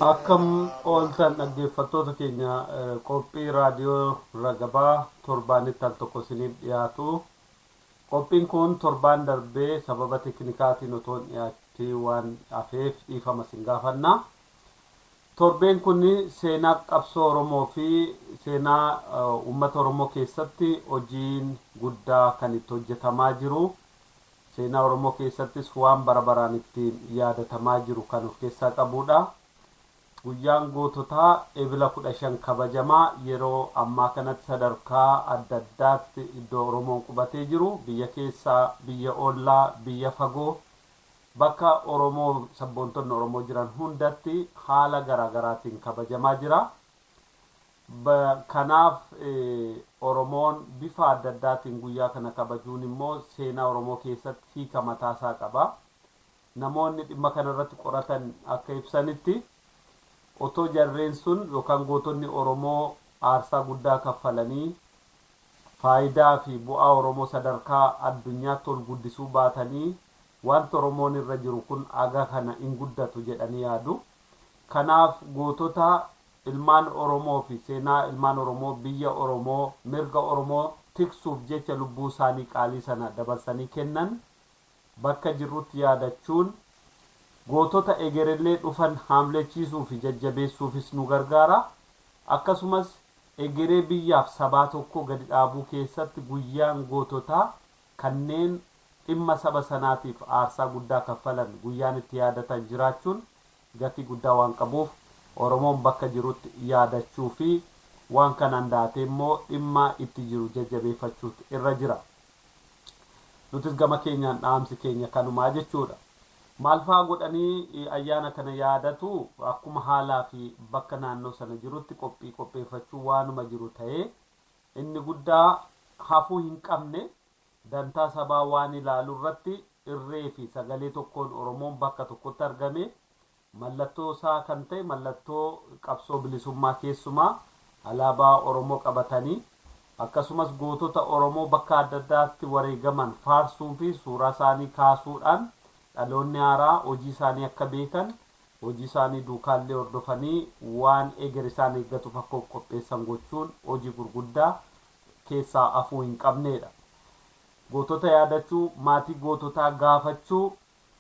Akkam ooltan dhaggeeffattoota keenya, qophii raadiyoo Ragabaa torbaanitti al tokko isiniif dhiyaatu. Qophiin kun torbaan darbee sababa teeknikaatiin otoo hin dhiyaatiin waan hafeef dhiifama isin gaafanna. Torbeen kun seenaa qabsoo Oromoo fi seenaa uummata Oromoo keessatti hojiin guddaa kan itti hojjetamaa jiru. Seenaa Oromoo keessattis waan bara baraan ittiin yaadatamaa jiru kan of keessaa qabudha. Guyyaan goototaa Ebila 15 kabajamaa. Yeroo ammaa kanatti sadarkaa adda addaatti iddoo Oromoon qubatee jiru, biyya keessaa, biyya ollaa, biyya fagoo, bakka Oromoo sabboontonni Oromoo jiran hundatti haala garaagaraatiin kabajamaa jira. Kanaaf Oromoon bifa adda addaatiin guyyaa kana kabajuun immoo seenaa Oromoo keessatti hiika mataasaa qaba. Namoonni dhimma kanarratti qoratan akka ibsanitti, otoo jarreen sun yookaan gootonni Oromoo aarsaa guddaa kaffalanii faayidaa fi bu'aa Oromoo sadarkaa addunyaatti ol guddisuu baatanii, wanta Oromoon irra jiru kun aga kana hin guddatu jedhanii yaadu. Kanaaf gootota ilmaan Oromoo fi seenaa ilmaan Oromoo, biyya Oromoo, mirga Oromoo tiksuuf jecha lubbuu isaanii qaalii sana dabarsanii kennan bakka jirrutti yaadachuun gootota egerellee dhufan haamlechiisuu fi jajjabeessuufis nu gargaara. Akkasumas egeree biyyaaf sabaa tokko gadi dhaabuu keessatti guyyaan goototaa kanneen dhimma saba sanaatiif aarsaa guddaa kaffalan guyyaan itti yaadatan jiraachuun gatii guddaa waan qabuuf, Oromoon bakka jirutti yaadachuu fi waan kanaan daatee immoo dhimma itti jiru jajjabeeffachuutu irra jira. Nutis gama keenyaan dhaamsi keenya kanumaa jechuudha. Maal fa'aa godhanii ayyaana kana yaadatu? Akkuma haalaa fi bakka naannoo sana jirutti qophii qopheeffachuu waanuma jiru ta'ee, inni guddaa hafuu hin qabne dantaa sabaa waan ilaalu irratti irree fi sagalee tokkoon Oromoon bakka tokkotti argame mallattoo isaa kan ta'e, mallattoo qabsoo bilisummaa, keessumaa alaabaa Oromoo qabatanii, akkasumas gootota Oromoo bakka adda addaatti wareegaman faarsuu fi suuraa isaanii kaasuudhaan dhaloonni haaraa hojii isaanii akka beekan, hojii isaanii duukaallee hordofanii waan eger isaan eeggatuuf akka qopheessan gochuun hojii gurguddaa keessaa hafuu hin qabnedha. Gootota yaadachuu, maatii goototaa gaafachuu,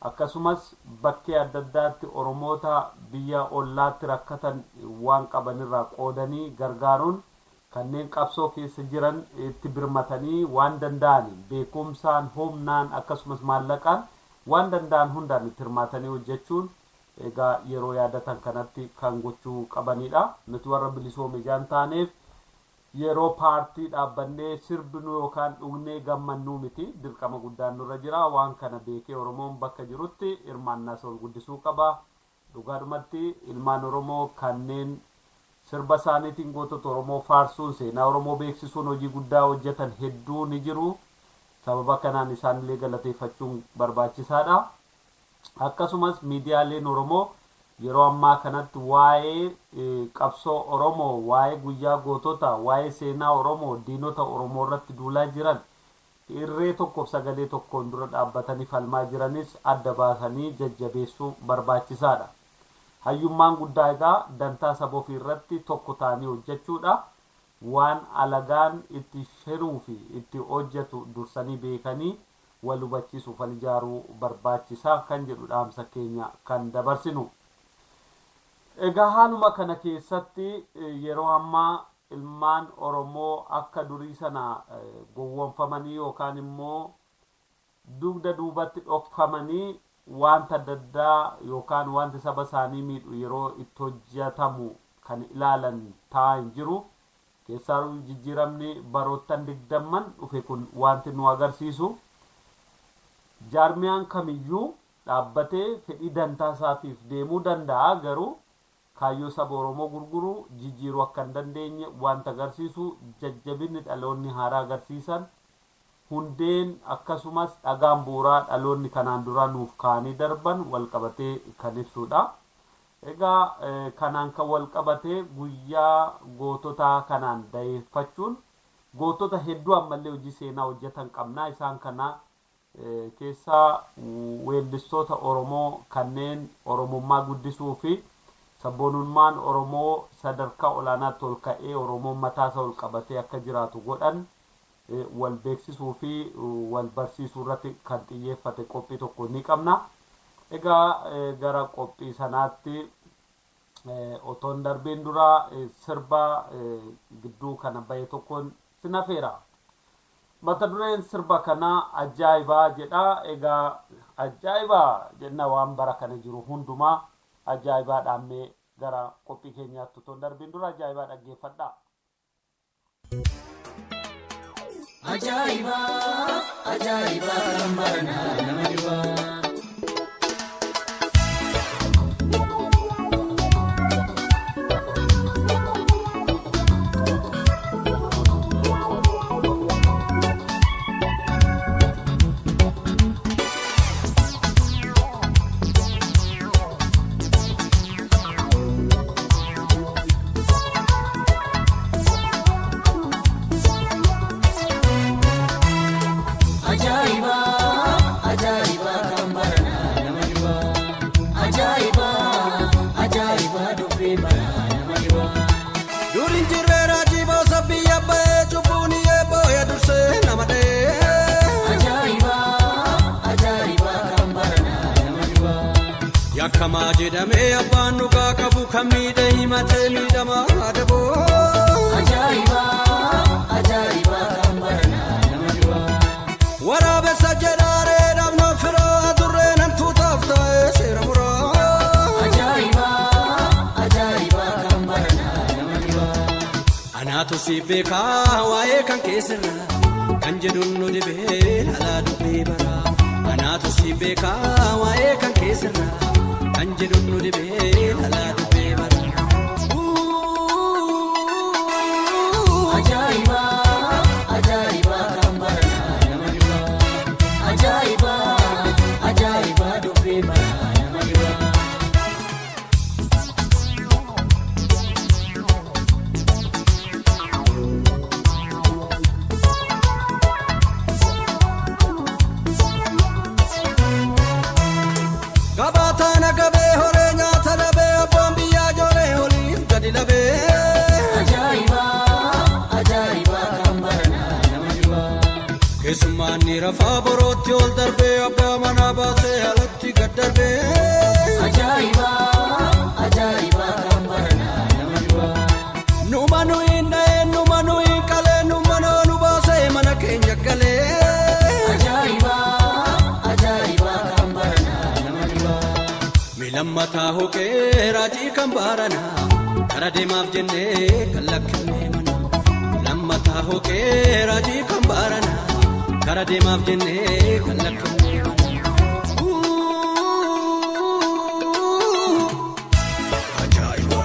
akkasumas bakkee adda addaatti Oromoota biyya ollaatti rakkatan waan qabanirraa qoodanii gargaaruun, kanneen qabsoo keessa jiran itti birmatanii waan danda'aniin beekumsaan, humnaan, akkasumas maallaqaan waan danda'an hundaan itti hirmaatanii hojjechuun egaa yeroo yaadatan kanatti kan gochuu qabanidha. Nuti warra bilisoome jaan taaneef yeroo paartii dhaabbannee sirbinu yookaan dhugnee gammannuu miti, dirqama guddaan nurra jira. Waan kana beekee Oromoon bakka jirutti hirmaannaa isa ol guddisuu qaba. Dhugaadhumatti ilmaan Oromoo kanneen sirba isaaniitiin gootota Oromoo faarsuun, seenaa Oromoo beeksisuun hojii guddaa hojjetan hedduu ni jiru. Sababa kanaan isaanillee galateeffachuun barbaachisaadha. Akkasumas miidiyaaleen Oromoo Yeroo ammaa kanatti waa'ee qabsoo Oromoo, waa'ee guyyaa gootota, waa'ee seenaa Oromoo, diinota Oromoo irratti duulaa jiran irree tokkoof sagalee tokkoon dura dhaabbatanii falmaa jiranis adda baasanii jajjabeessuu barbaachisaadha. Hayyummaan guddaa egaa dantaa saba ofii irratti tokko ta'anii hojjechuudha. Waan alagaan itti shiruu fi itti hojjetu dursanii beekanii wal hubachiisuuf wal ijaaruu barbaachisaa kan jedhu dhaamsa keenya kan dabarsinu. Egaa haaluma kana keessatti yeroo ammaa ilmaan Oromoo akka durii sana gowwoomfamanii yookaan immoo dugda duubatti dhokfamanii wanta adda addaa yookaan wanti saba isaanii miidhu yeroo itti hojjetamu kan ilaalan taa'aa hin jiru. Keessaa jijjiiramni baroottan 20 dhufe kun wanti nu agarsiisu jaarmiyaan kamiyyuu dhaabbatee fedhii dantaa isaatiif deemuu danda'a, garuu kaayyoo saba Oromoo gurguruu jijjiiruu akka hin dandeenye wanta agarsiisu jajjabinni dhaloonni haaraa agarsiisan hundeen akkasumas dhagaan bu'uuraa dhaloonni kanaan dura nuuf kaa'anii darban wal qabatee kan ibsudha. Egaa kanaan kan wal qabatee guyyaa goototaa kanaan dayeeffachuun gootota hedduu ammallee hojii seenaa hojjetan qabna. Isaan kana keessaa weellistoota Oromoo kanneen Oromummaa guddisuu fi sabboonummaan Oromoo sadarkaa olaanaatti ol ka'ee Oromoon mataasaa ol qabatee akka jiraatu godhan wal beeksisuu fi wal barsiisuu irratti kan xiyyeeffate qophii tokko ni qabna. Egaa gara qophii sanaatti otoon darbeen dura sirba gidduu kana bahe tokkoon sinafeera. Mata dureen sirba kanaa ajaa'ibaa jedha. Egaa ajaa'ibaa jenna waan bara kana jiru hundumaa ajaa'ibaa dhaammee gara qophii keenyaatti otoon darbiin dura ajaa'ibaa dhaggeeffadha. Ajaa'iba ajaa'iba kan baranaa nama dhibaa. Yakkamaa jedhamee abbaan dhugaa qabu kan miidhe himatee miidhamaa adaboo. Ajaa'iba ajaa'iba kan baranaa nama dhibaa. Waraabessa jedhaaree dhaabnoo firaa adurree nan tuutaaf taa'ee seera muraa. Ajaa'iba ajaa'iba kan baranaa nama dhibaa. Anaatu si beekaa waa'ee kan keessirraa kan jedhuun nu dhibee alaa dubbii baraa. Anaatu si beekaa waa'ee kan keessirraa. Kan jedhuun nu dhibee alaa dubbii bara. Ajaa'iba ajaa'iba kan baranaa nama dhibaa. Ajaa'iba ajaa'iba dubbii baraa nama dhibaa. Gabaataana gabee horee nyaata dhabee abbaan biyyaa ijoollee oliif gadi dhabee. Ajaa'iba ajaa'iba kan baranaa nama dhibaa. Keessummaan ni rafaa borootti ol darbee abbaa manaa baasee alatti gad darbee. Ajaa'iba ajaa'iba kan baranaa nama dhibaa. Numa nuyi dha'ee numa nuyi qalee numa nu baasee mana keenya galee. Ajaa'iba ajaa'iba kan baranaa nama dhibaa. Milammataa hokee raajii kan baranaa kara deemaaf jennee kan lakkifnee mana. Lammataa hokee raajii kan baranaa kara deemaaf jennee kan lakkifnee mana. Ajaa'iba!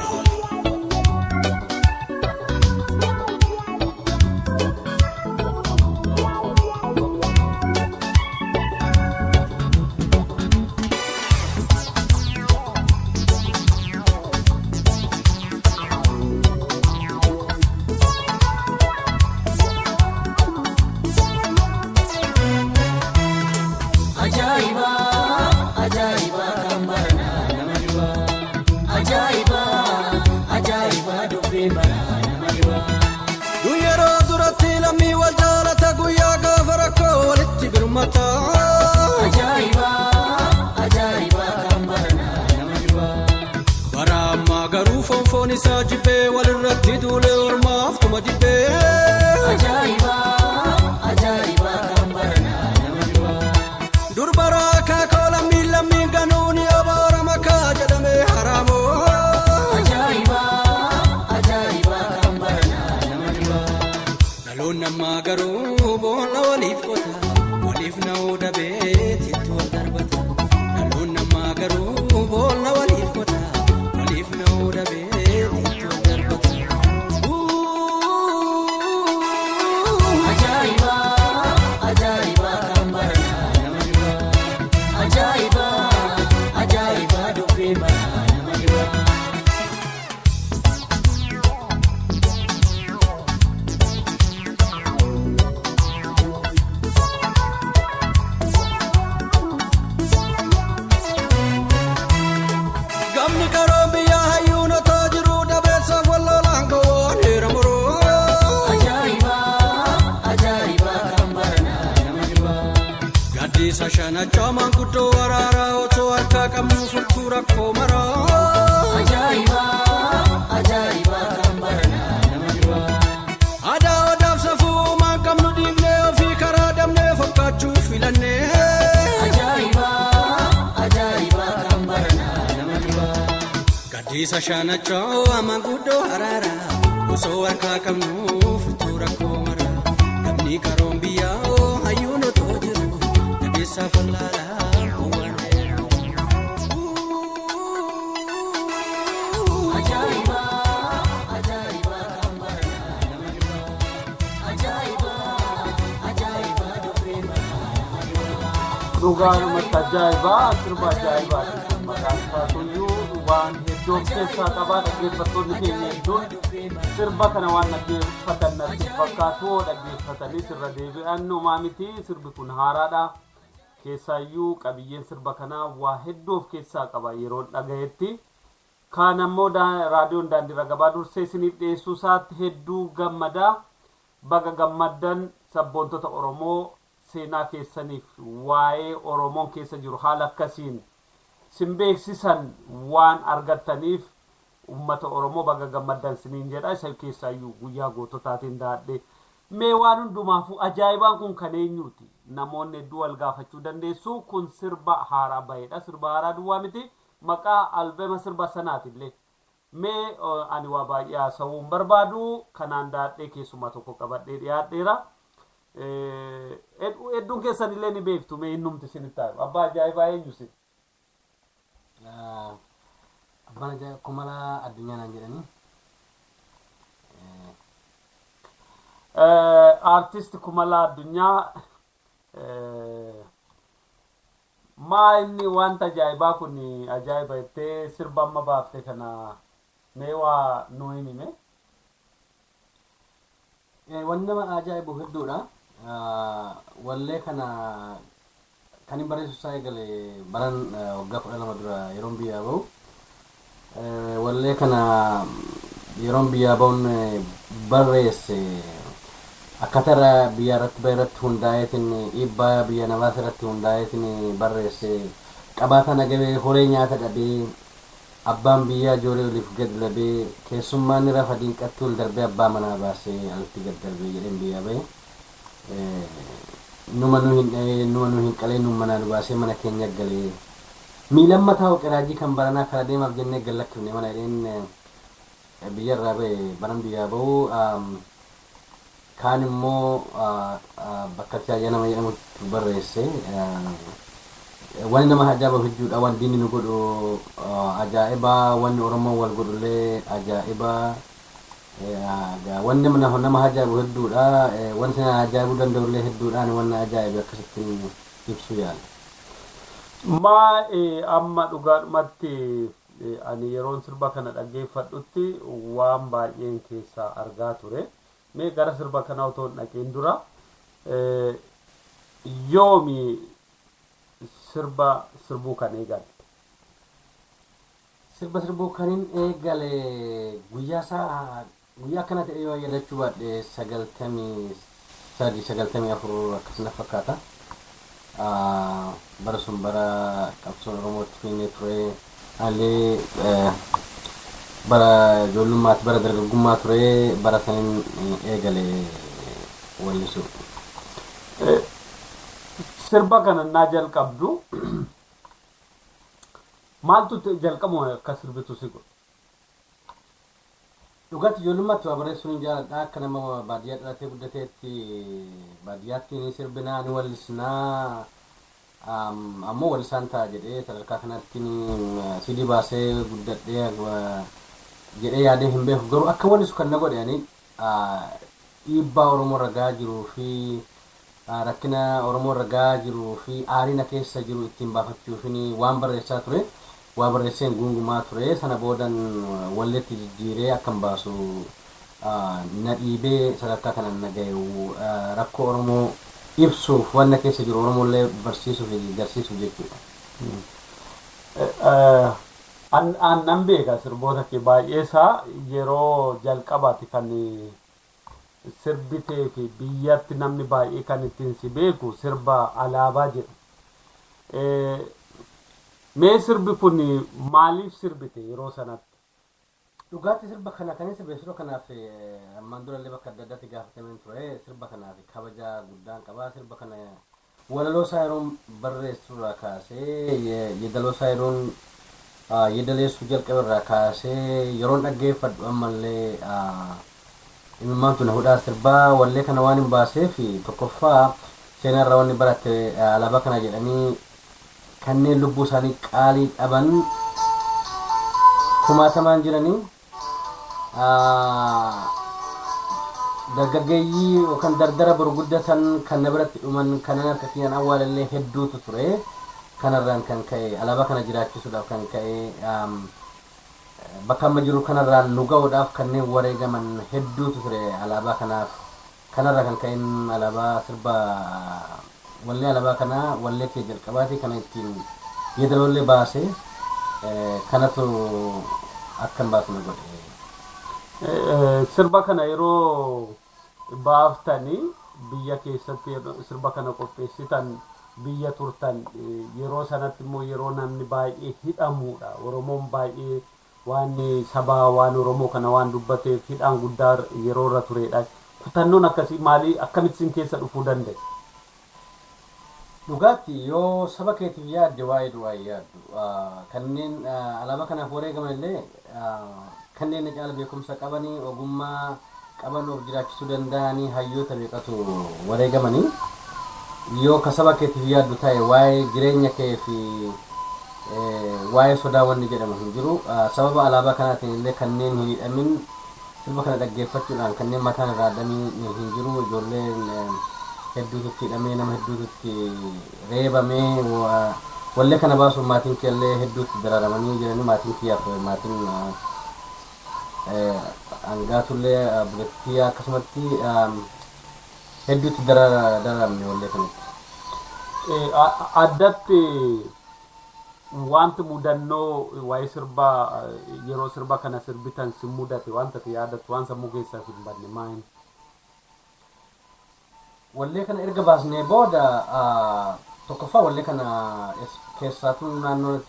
dubbii baraa nama dhiba. Yeroo duratti lammii wal jaalata guyyaa gaafa rakkoo walitti birmata. Ajaa'iba ajaa'iba kan baranaa nama dhiba. Bara ammaa garuu foon isaa jibbee walirratti duulee ormaaf tuma jibbee. Ajaa'iba ajaa'iba kan baranaa nama dhiba. Durbara akaakoo lammii lammiin ganuun abaara makaa jedhamee haraamoo. Ajaa'iba ajaa'iba kan baranaa nama dhiba. Dhaloonni ammaa garuu boolla waliif qota waliif na'uu dabeetitti wal darbata. Dhaloonni ammaa garuu boolla waliif qota waliif na'uu dabeetitti wal darbata. Ajaa'iba ajaa'iba kan baranaa nama dhiba. Ajaa'iba ajaa'iba dubbii baraa nama dhiba. Gamni qaroon biyyaa hayyuun otoo jiruu dabeessaaf walloolaan gowwoon heera muruu. Ajaa'iba ajaa'iba kan baranaa nama dhiba. Gaddisa shanachaa maanguddoo araaraa otoo harkaa qabnu furtuu rakkoo maraa. Ajaa'iba ajaa'iba kan baranaa nama dhiba. Aadaa odaaf safuu maan qabnu dhiifnee ofii karaa dabnee fakkaachuu filannee. Ajaa'iba ajaa'iba kan baranaa nama dhiba. Gaddisa shanachaa maanguddoo araaraa osoo harkaa qabnu furtuu rakkoo maraa. Gamni qaroon biyyaa hayyuun otoo jiru dabeessaaf wallaalaa gowwaan heeru. Ajaa'iba ajaa'iba kan baranaa nama dhiba. Ajaa'iba ajaa'iba dubbii baraa nama dhiba. Dhugaanumatti ajaa'ibaa sirba ajaa'ibaati kun maqaan isaa tuyyuu waan hedduu of keessaa qabaa dhaggeeffattoonni keenya hedduun sirba kana waan dhaggeeffatan natti hin fakkaatu dhaggeeffatanii sirra deebi'an homaa miti sirbi kun haaraadha keessaayyuu qabiyyeen sirba kanaa waa hedduu of keessaa qaba yeroon dhagayetti kaan ammoo raadiyoon daandii ragabaa dursee isiniif dhiyeessuu isaatti hedduu gammadaa baga gammaddan sabboontota Oromoo seenaa keessaniif waa'ee Oromoon keessa jiru haala akkasiin sin beeksisan waan argattaniif uummata Oromoo baga gammaddan siniin jedha isa keessaayyuu guyyaa goototaatiin daadhe mee waan hundumaafuu ajaa'ibaan kun kan eenyuuti namoonni hedduu wal gaafachuu dandeessu kun sirba haaraa baheedha sirba haaraa duwwaa miti maqaa albeema sirba sanaatillee mee ani waa baay'ee haasa'uu hin barbaadu kanaan daadhee keessumaa tokko qabadhee dhiyaadheera. Hedduun keessanillee ni beektu mee innumti isinitti taayu abbaa ajaa'ibaa eenyu isin? Abbaan ajaa'ibaa Kumalaa Addunyaa naan jedhanii. Aartist Kumalaa Addunyaa maa inni wanta ajaa'ibaa kun ajaa'iba jettee sirba amma baafte kana mee waa nuu himi? Wanni nama ajaa'ibu hedduudha. Wallee kana kan hin barreessu isaa eegale baran waggaa 12 dura yeroon biyyaa bahu. Wallee kana yeroon biyyaa bahuun barreesse akkaataa irraa biyya irratti bahe irratti hundaa'eetiin dhiibbaa biyya namaas irratti hundaa'eetiin barreesse qabaataa nagabee horee nyaata dhabee abbaan biyyaa ijoollee oliif gad labee keessummaan rafa diinqatti ol darbee abbaa manaa baasee alatti gad darbee jedheen biyyaa bahe. Numa nu hin dhahee numa nu hin qalee nu manaa nu baasee mana keenya galee miilan mataa qiraajii kan baranaa karaa deemaaf jennee gad lakkifne mana jedheen biyya irraa bahe baran biyyaa bahu kaan immoo bakka tajaajila nama jedhamutti barreesse. Wanni nama ajaa'iba hedduudha wanni diinni nu godhu ajaa'iba wanni Oromoon wal godhullee ajaa'iba wanni nama ajaa'ibu hedduudha wanti na ajaa'ibuu danda'ullee hedduudhaan wanni ajaa'ibe akkasittiin ibsuu yaala. Maa amma dhugaadhumatti ani yeroon sirba kana dhaggeeffadhutti waan baay'een keessaa argaa ture. Mee gara sirba kanaa otoo hin dhaqiin dura yoomi sirba sirbuu kan eegalte? Sirba sirbuu kanin eegale guyyaa isaa guyyaa akkana ta'e yoo yaadachuu baadhe 93, 94 akkasuma fakkaata. Bara sun bara qabsoon Oromootti fiignee ture. Alee bara ijoollummaatti bara dargaggummaa ture bara sanin eegale wallisuu. Sirba kana naa jalqabdu maaltu jalqabu akka sirbitu si godhe? Dhugaatti ijoollummaatti waa barreessuun hin jaalladha. Akka nama baadiyyaa dhalatee guddateetti baadiyyaatti ni sirbinaa ni wallisnaa. Ammoo wallisaan ta'a jedhee sadarkaa kanatti sidii baasee guddadhee jedhee yaadee hin beeku. Garuu akka wallisu kan na godhe ani dhiibbaa Oromoo irra gahaa jiruu fi rakkina Oromoo irra gahaa jiruu fi aarina keessa jiru ittiin baafachuuf waan barreessaa ture. Waa barreesseen guungumaa ture. Sana boodan walleetti jijjiiree akkan baasu na dhiibee sadarkaa kanaan na gahe rakkoo Oromoo ibsuuf wanna keessa jiru Oromollee barsiisuuf garsiisuuf jechuudha. An beeka sirboota kee baay'ee isaa yeroo jalqabaati kan sirbitee fi biyyatti namni baay'ee kan ittiin si beeku sirba alaabaa jedhu. Mee sirbi kun maaliif sirbite yeroo sanatti? Dhugaatti sirba kana kan sirbe sirba kanaaf ammaan durallee bakka adda addaatti gaafatameen ture. Sirba kanaaf kabaja guddaan qaba. Sirba kana walaloo isaa yeroon barreessu irraa kaasee yeedaloo isaa yeroon yeedaleessuu jalqabe irraa kaasee yeroon dhaggeeffadhu ammallee imimmaan tun hudhaa sirbaa wallee kana waan hin baaseef tokkoffaa seenaa irraa wanni baratte alaabaa kana jedhanii kanneen lubbuu isaanii qaalii dhaban kumaatamaan jiranii dargaggeeyyii yookaan dardara gurguddatan kan na biratti dhuman kanan harka kiyyaan awwaalallee hedduutu ture. Kanarraan kan ka'e alaabaa kana jiraachisuudhaaf kan ka'e bakka amma jiru kanarraan nu ga'uudhaaf kanneen wareegaman hedduutu ture alaabaa kanaaf. Kanarraa kan ka'een alaabaa sirba wallee alaabaa kanaa wallee kee jalqabaati kana ittiin yeedaloollee baasee kanatu akkan baasu na godhe. Sirba kana yeroo baaftanii biyya keessatti sirba kana qopheessitan biyya turtan yeroo sanatti immoo yeroo namni baay'ee hidhamuudha. Oromoon baay'ee waan sabaa waan Oromoo kana waan dubbateef hidhaan guddaa yeroo irra turedha. Kutannoon akkasii maalii akkamitti isin keessa dhufuu danda'e? Dhugaatti yoo saba keetiif yaadde waa'ee du'aa yaaddu kanneen alaabaa kanaaf wareegaman illee kanneen caala beekumsa qabanii ogummaa qaban of jiraachisuu danda'anii hayyoota beekatu wareegamanii yoo ka saba keetiif yaaddu ta'e waa'ee jireenya kee fi waa'ee sodaa wanni jedhamu hin jiru. Sababa alaabaa kanaatiin illee kanneen hin hidhamin sirba kana dhaggeeffachuudhaan kanneen mataan irraa adamii hin jiru. Ijoolleen hedduutu hidhamee nama hedduutu reebamee wallee kana baasuun maatiin kiyyallee hedduutti dararamanii jiranii maatiin kiyyaaf maatiin hangaatullee bulettii akkasumatti hedduutti dararamne wallee kanatti. Addatti wanti mudannoo waa'ee sirbaa yeroo sirba kana sirbitan si mudate wanta ati yaadattu waan sammuu keessaa si hin badne maali? Wallee kana erga baasnee booda tokkoffaa wallee kana keessaatuu naannoo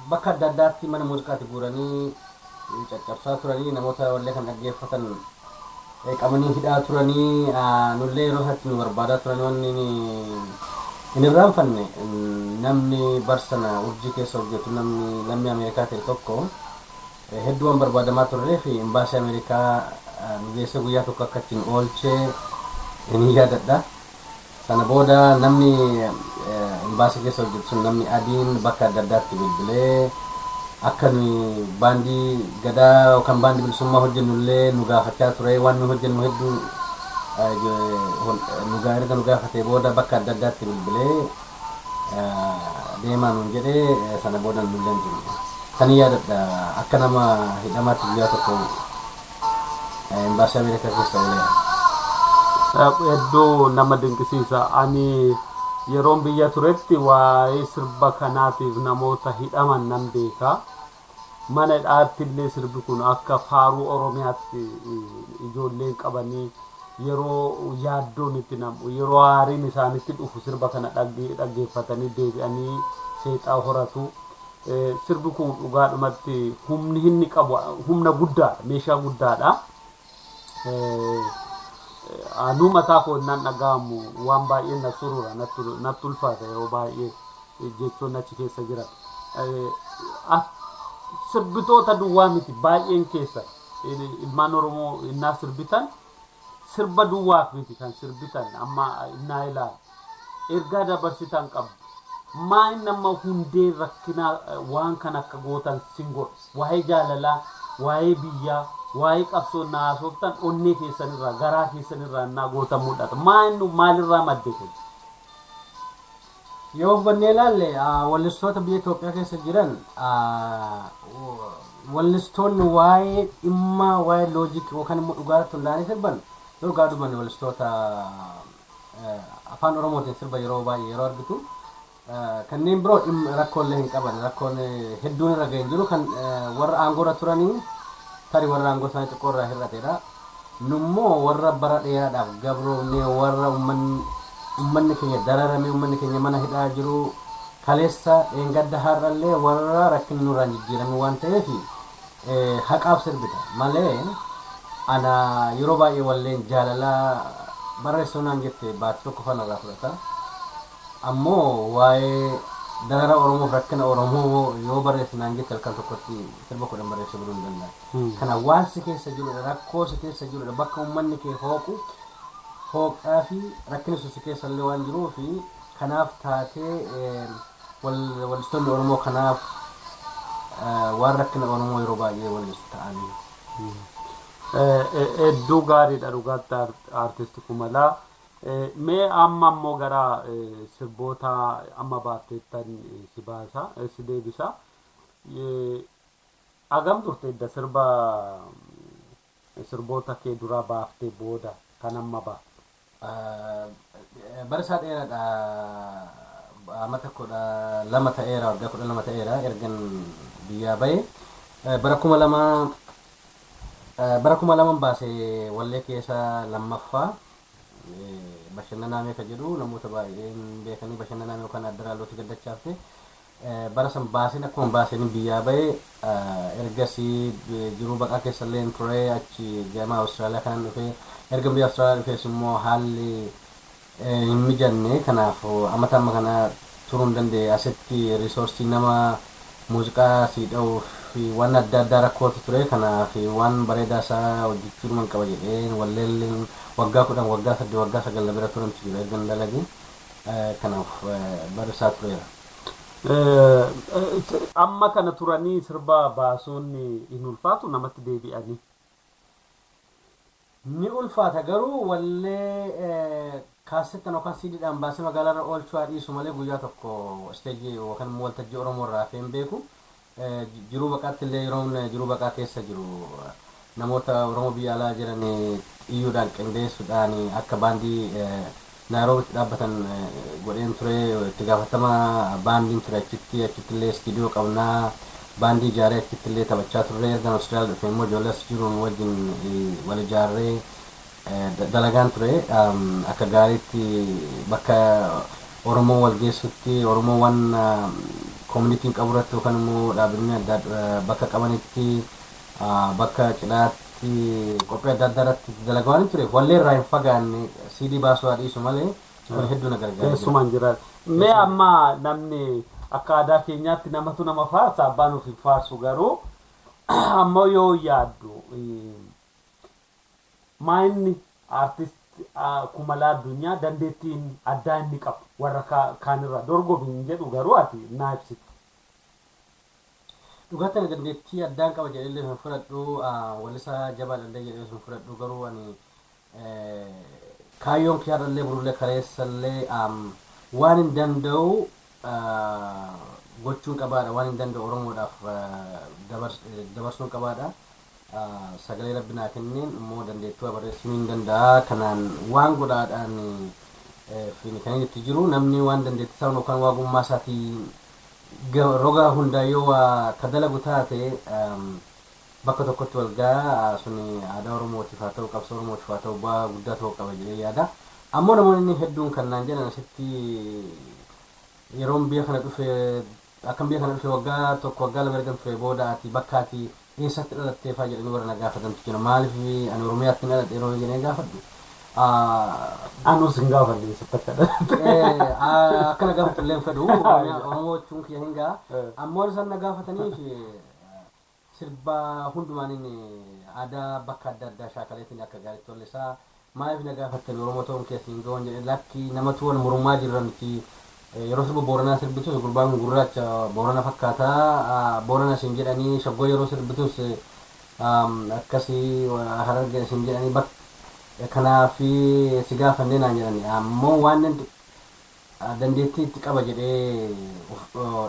bakka adda addaatti mana muuziqaatti guuranii caccabsaa turanii namoota wallee kana dhaggeeffatan qabanii hidhaa turanii nullee yeroo isaatti nu barbaadaa turanii wanni hin irraanfanne namni barsana urjii keessa hojjetu namni lammii Ameerikaa ta'e tokko hedduu waan barbaadamaa turree fi imbaasii Ameerikaa nu geessee guyyaa tokko akka ittiin oolchee ni yaadadha. Sana booda namni imbaasii keessa hojjetu sun namni adiin bakka adda addaatti bilbilee akka nuyi baandii gadaa yookaan baandii bilisummaa hojjennu illee nu gaafachaa ture waan nu hojjennu hedduu erga nu gaafatee booda bakka adda addaatti bilbilee deemaa nuun jedhee sana booda nullee hin jirre. Kan yaadadha akka nama hidhamaatti guyyaa tokko imbaasii Ameerikaa keessa ooleera. Hedduu nama dinqisiisa. Ani yeroon biyya turetti waa'ee sirba kanaatiif namoota hidhaman nan beeka. Mana hidhaatti illee sirbi kun akka faaruu Oromiyaatti ijoolleen qabanii yeroo yaaddoon itti namu, yeroo aariin isaanitti dhufu sirba kana dhaggeeffatanii deebi'anii seexaa horatu. Sirbi kun dhugaadhumatti humni inni qabu humna guddaadha, meeshaa guddaadha. Anuu mataa koo innaan dhaga'amu waan baay'ee na surura, natti ulfaata yeroo baay'ee jechoonni achi keessa jiran. Sirbitoota duwwaa miti baay'een keessa ilmaan Oromoo innaa sirbitan sirba duwwaaf miti kan sirbitan, amma innaa ilaalu ergaa dabarsitan qabdu. Maa inni amma hundee rakkinaa waan kan akka gootan sin godhu, waa'ee jaalalaa, waa'ee biyyaa, waa'ee qabsoo naa haasoftan onnee keessanirraa, garaa keessanirraa innaa gootan mul'ata. Maa inni maalirraa madde kun? Yoo hubannee ilaalle, wallistoota biyya Itoophiyaa keessa jiran, wallistoonni waa'ee dhimma waa'ee loojikii yookaan immoo dhugaa irratti hundaa'anii sirban, yoo dhugaa dubbanne, wallistoota afaan Oromootiin sirba yeroo baay'ee yeroo argitu, kanneen biroo dhimma rakkoolee hin qaban, rakkoon hedduun irra ga'e hin jiru. Kan warra aangoo irra turanii tarii warra aangoo isaanii xiqqoo irraa hir'atedha. Nummoo warra bara dheeraadhaaf gabroomnee, warra uummanni keenya dararamee, uummanni keenya mana hidhaa jiru, kaleessa dheengadda har'allee warra rakkinni nurraan jijjiirame waan ta'eef haqaaf sirbita malee, ana yeroo baay'ee walleen jaalalaa barreessuu naan jette baatii tokko fan irraa fudhata. Ammoo waa'ee darara Oromoof rakkina Oromoo yoo barreesse naan jette, halkan tokkotti sirba 10 barreessuu buluu hin danda'a. Kana waan si keessa jirudha, rakkoo si keessa jirudha, bakka uummanni kee hooqu hooqaa fi rakkinni sun si keessa illee waan jiruu fi kanaaf taatee wallistoonni Oromoo kanaaf waan rakkina Oromoo yeroo baay'ee wallistu ta'anii. Hedduu gaariidha dhugaatti, Aartist Kumalaa. Mee amma ammoo gara sirboota amma baafteettan si baasa, si deebisa. Hagam turte edda sirboota kee duraa baaftee booda kan amma baafte? Bara isaa dheeraadha. Amata 12 ta'eera, waggaa 12 ta'eera ergan biyyaa bahe. Bara 2000 baase wallee keessa lammaffaa, Bashannanaa Meeqa jedhu, namoota baay'een beekanii, Bashannanaa yookaan Addaraallooti gaddachaafte. Bara san baaseen, akkuma baaseen biyyaa bahe, ergasii jiruu baqaa keessa illee ture, achi gama Awustiraaliyaa kanan dhufe. Erga biyya Awustiraaliyaa dhufees immoo haalli hin mijanne, kanaaf amata amma kana turuu hin danda'e. Asitti resource nama muuziqaa si dha'uu fi waan adda addaa rakkootu ture. Kanaaf waan bareedaa isaa hojjechuu dhuman qaba jedhee, walleelleen waggaa 10, waggaa 8, waggaa 9 bira turantu jiru erga dalage. Kanaaf bara isaa tureera. Amma kana turanii sirba baasuun hin ulfaatu namatti deebi'anii? Ni ulfaata, garuu wallee kaasettan yookaan siidiidhaan baasee magaalaarra oolchuu haa dhiisu malee, guyyaa tokko isteejii yookaan immoo waltajjii Oromoo irraa hafee hin beeku. Jiruu baqaatti illee, yeroon jiruu baqaa keessa jiru, namoota Oromoo biyya alaa jiran iyyuudhaan qindeessuudhaan akka baandii Naayiroobitti dhaabbatan godheen ture. Itti gaafatama baandiin ture achitti. Achitti illee istiidiyoo qabnaa, baandii ijaaree achitti illee taphachaa turre. Erga Awustiraaliyaa dhufe immoo ijoollee as jiruun wajjin wal ijaarree dalagaan ture. Akka gaariitti bakka Oromoo wal geessutti, Oromoo waan koomunitiin qabu irratti yookaan immoo dhaabbileen adda bakka qabanitti, bakka cidhaatti, qophii adda addaa irratti dalagaa waan tureef, wallee irraa hin fagaanne. Siidii baasuu haa dhiisu malee kun hedduu na gargaara. Keessumaan jira. Mee amma namni akka aadaa keenyaatti namatu nama faarsa, abbaan of hin faarsu, garuu ammoo yoo yaaddu maa inni Aartist Kumalaa Addunyaa dandeettiin addaa inni qabu warra kaanirraa dorgomi hin jedhu, garuu ati naa ibsita. Dhugaatti ani dandeettii addaan qaba jedhee illee hin fudhadhu, wallisaa jabaa illee jedhee hin fudhadhu, garuu ani kaayyoon kiyyaarrallee burullee kaleessallee waan hin danda'u gochuun qabaadha, waan hin danda'u Oromoodhaaf dabarsuun qabaadha. Sagalee Rabbi naa kenneen immoo dandeettii barreessuu hin danda'a. Kanaan waan godhaadhaan kan inni itti jiru, namni waan dandeettii isaa yookaan waagummaa isaatii Roga hundaa yoo waa ka dalagu taate bakka tokkotti wal ga'a suni aadaa Oromootiif haa ta'u qabsoo Oromootiif haa ta'u bu'aa guddaa ta'uu qaba jedhee yaada. Ammoo namoonni hedduun kan naan jedhan asitti yeroon biyya kana dhufe akkam biyya kana dhufe waggaa tokko waggaa lama erga dhufe booda ati bakka ati eessatti dhalattee fa'aa jedhanii warra na gaafatantu jira. Maaliif ani Oromiyaatti hin dhaladhe yeroo jedhee gaafadhu. Anuus hin gaafadhe eessatti akka dhalatte. Akkana gaafatu illee hin fedhu. Oromoo jechuun kiyya hin ga'a. Ammoo isaan na gaafataniif sirba hundumaan aadaa bakka adda addaa shaakaleetiin akka gaariitti wallisaa. Maaliif na gaafattanii Oromoo ta'uun keessa hin ga'uun jedhe lakki namatu wal mormaa jirra miti. Yeroo sirba Booranaa sirbitus gurbaan gurraacha Boorana fakkaata. Boorana isin jedhanii shaggoo yeroo sirbitus akkasii Harargee isin jedhanii bakka kanaaf si gaafannee naan jedhani. Ammoo waan dandeettii itti qaba jedhee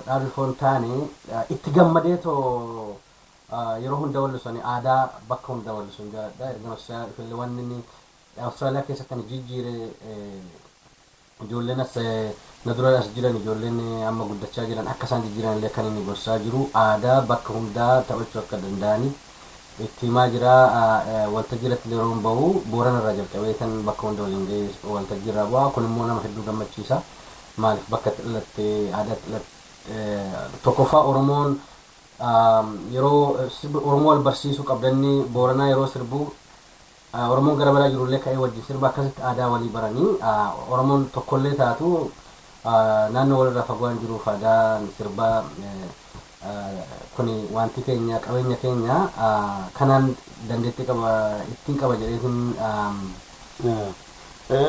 dhaabbi foon taane itti gammadee too yeroo hunda wallisan aadaa bakka hunda wallisan jaalladha. Erga Austraaliyaa dhufee wanni inni Austraaliyaa keessatti kan jijjiire ijoolleen as na dura as jiran ijoolleen amma guddachaa jiran akka isaan jijjiiran illee kan inni gorsaa jiru aadaa bakka hundaa taphachuu akka danda'ani itti himaa jira. Waltajjii irratti yeroo hin bahu Boorana irraa jalqabee kan bakka hunda waliin ga'ee waltajjii irraa bu'a. Kun immoo nama hedduu gammachiisa. Maaliif bakka itti dhalatte aadaa itti dhalatte tokkoffaa Oromoon yeroo Oromoo wal barsiisuu qabdanni Booranaa yeroo sirbu Oromoon gara biraa jirullee ka'ee wajjin sirba akkasitti aadaa walii baranii Oromoon tokkollee taatu naannoo walirraa fagoo waan jiruuf aadaan sirbaa kuni wanti keenya qabeenya keenya kanaan dandeettii qaba ittiin qaba jedheetiin.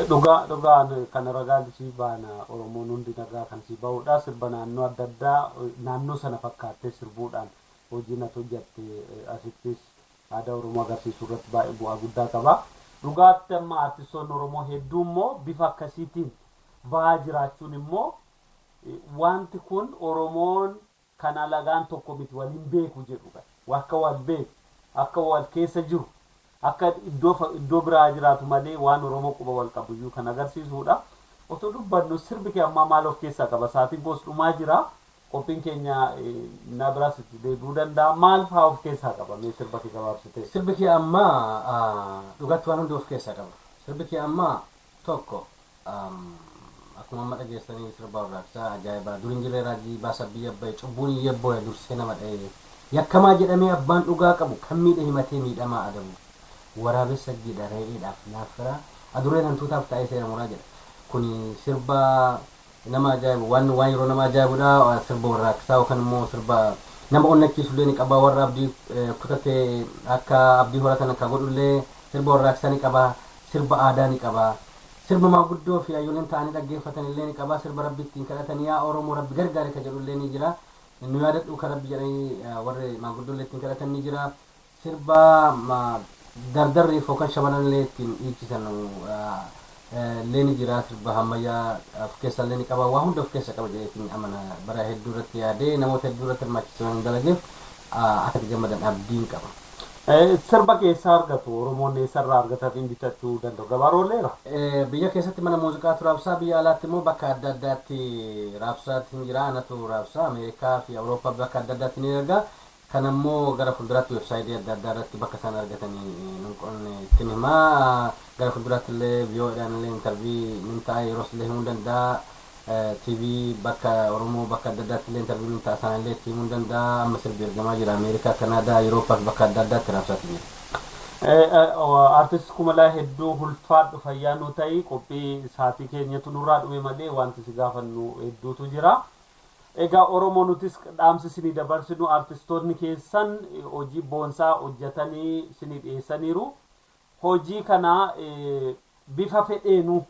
Dhugaa dhugaan kan ragaan sii baana Oromoon hundi nagaa kan sii bahudha. Sirba naannoo adda addaa naannoo sana fakkaattee sirbuudhaan hojii natti hojjatte asittis aadaa Oromoo agarsiisuu irratti baay'ee bu'aa guddaa qaba. Dhugaatti amma artistoonni Oromoo hedduu immoo bifa akkasiitiin bahaa jiraachuun immoo wanti kun Oromoon kan alagaan tokko miti waliin beeku jedhu akka wal beeku akka wal keessa jiru akka iddoo biraa jiraatu malee waan Oromoo quba wal qabuyyuu kan agarsiisudha. Otoo dubbannu sirbi kee ammaa maal of keessaa qaba? Sa'aatiin koos dhumaa jira. Qophiin keenya na biraas itti deebi'uu danda'a. Maal fa'aa of keessaa qaba? Mee sirba kee gabaabsitee. Sirbi kee ammaa dhugaatti waan hundi of keessaa qaba. Sirbi kee ammaa tokko akkuma amma dhageessanii sirba warraaqsaa ajaa'ibaa dur hin jirre raajii baasa biyya bahe cubbuun hiyyee dursee nama dha'e yakkamaa jedhamee abbaan dhugaa qabu kan miidhe himatee miidhamaa adabu waraabessa jiidha re'eedhaaf naafira adurreen hantuutaaf taa'ee seera muraa jedha. Kuni sirba nama ajaa'ibu waan waan yeroo nama ajaa'ibudha. Sirba warraaqsaa yookaan immoo sirba nama onnachiisullee ni qaba warra abdii kutatee akka abdii horatan akka godhullee sirba warraaqsaa ni qaba sirba aadaa ni qaba. Sirba maanguddoo fi hayyooleen ta'anii dhaggeeffatan illee ni qaba. Sirba rabbi ittiin kadhatan yaa Oromoo rabbi gargaare ka jedhu illee ni jira. Nu yaadadhu ka rabbi jedhanii warri maanguddoo illee ittiin kadhatan ni jira. Sirba dardarriif yookaan shamarran illee ittiin dhiichisan illee ni jira. Sirba ammayyaa of keessaa illee ni qaba. Waa hunda of keessa qaba jedheetiin amana bara hedduu irratti yaadee namoota hedduu irratti hirmaachisuu waan dalageef akka itti gammadan abdiin qaba. Sirba keessaa argatu Oromoon eessarraa argatanii bitachuu danda'u? Gabaa roolleera? Biyya keessatti mana muuziqaatu raabsaa biyya alaatti immoo bakka adda addaatti raabsaatti hin jira. Anatu raabsaa Ameerikaa fi Awurooppaa bakka adda addaatti ni erga. Kan ammoo gara fuulduraatti weebsaayitii adda addaa irratti bakka isaan argatanii ittiin himaa. Gara fuulduraatti illee VOAdhaan illee intarvii ni ta'a yeroos illee himuu danda'a. TV bakka Oromoo bakka adda addaatti illee intarvii ni ta'a isaan illee itti himuu danda'a. Amma sirbi ergamaa jira Ameerikaa, Kanaadaa, Awurooppaa fi bakka adda addaatti raabsaatti jira. Artist Kumalaa hedduu ulfaadhu fayyaa nu ta'i qophii sa'aatii keenyatu nurraa dhume malee wanti si gaafannu hedduutu jira. Egaa Oromoo nutis dhaamsi isinii dabarsinu artistoonni keessan hojii boonsaa hojjetanii isinii dhiyeessaniiru. Hojii kana bifa fedheenu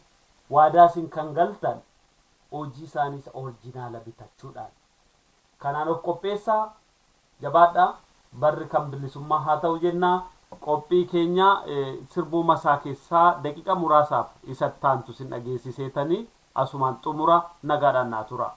waadaa isin kan galtan hojii isaaniis orijinaala bitachuudhaan. Kanaan of qopheessaa jabaadhaa barri kan bilisummaa haa ta'u jennaa qophii keenya sirbuu masaa keessaa daqiiqa muraasaaf isa taantu isin dhageessiseetanii asumaan xumura nagaadhaan naa tura.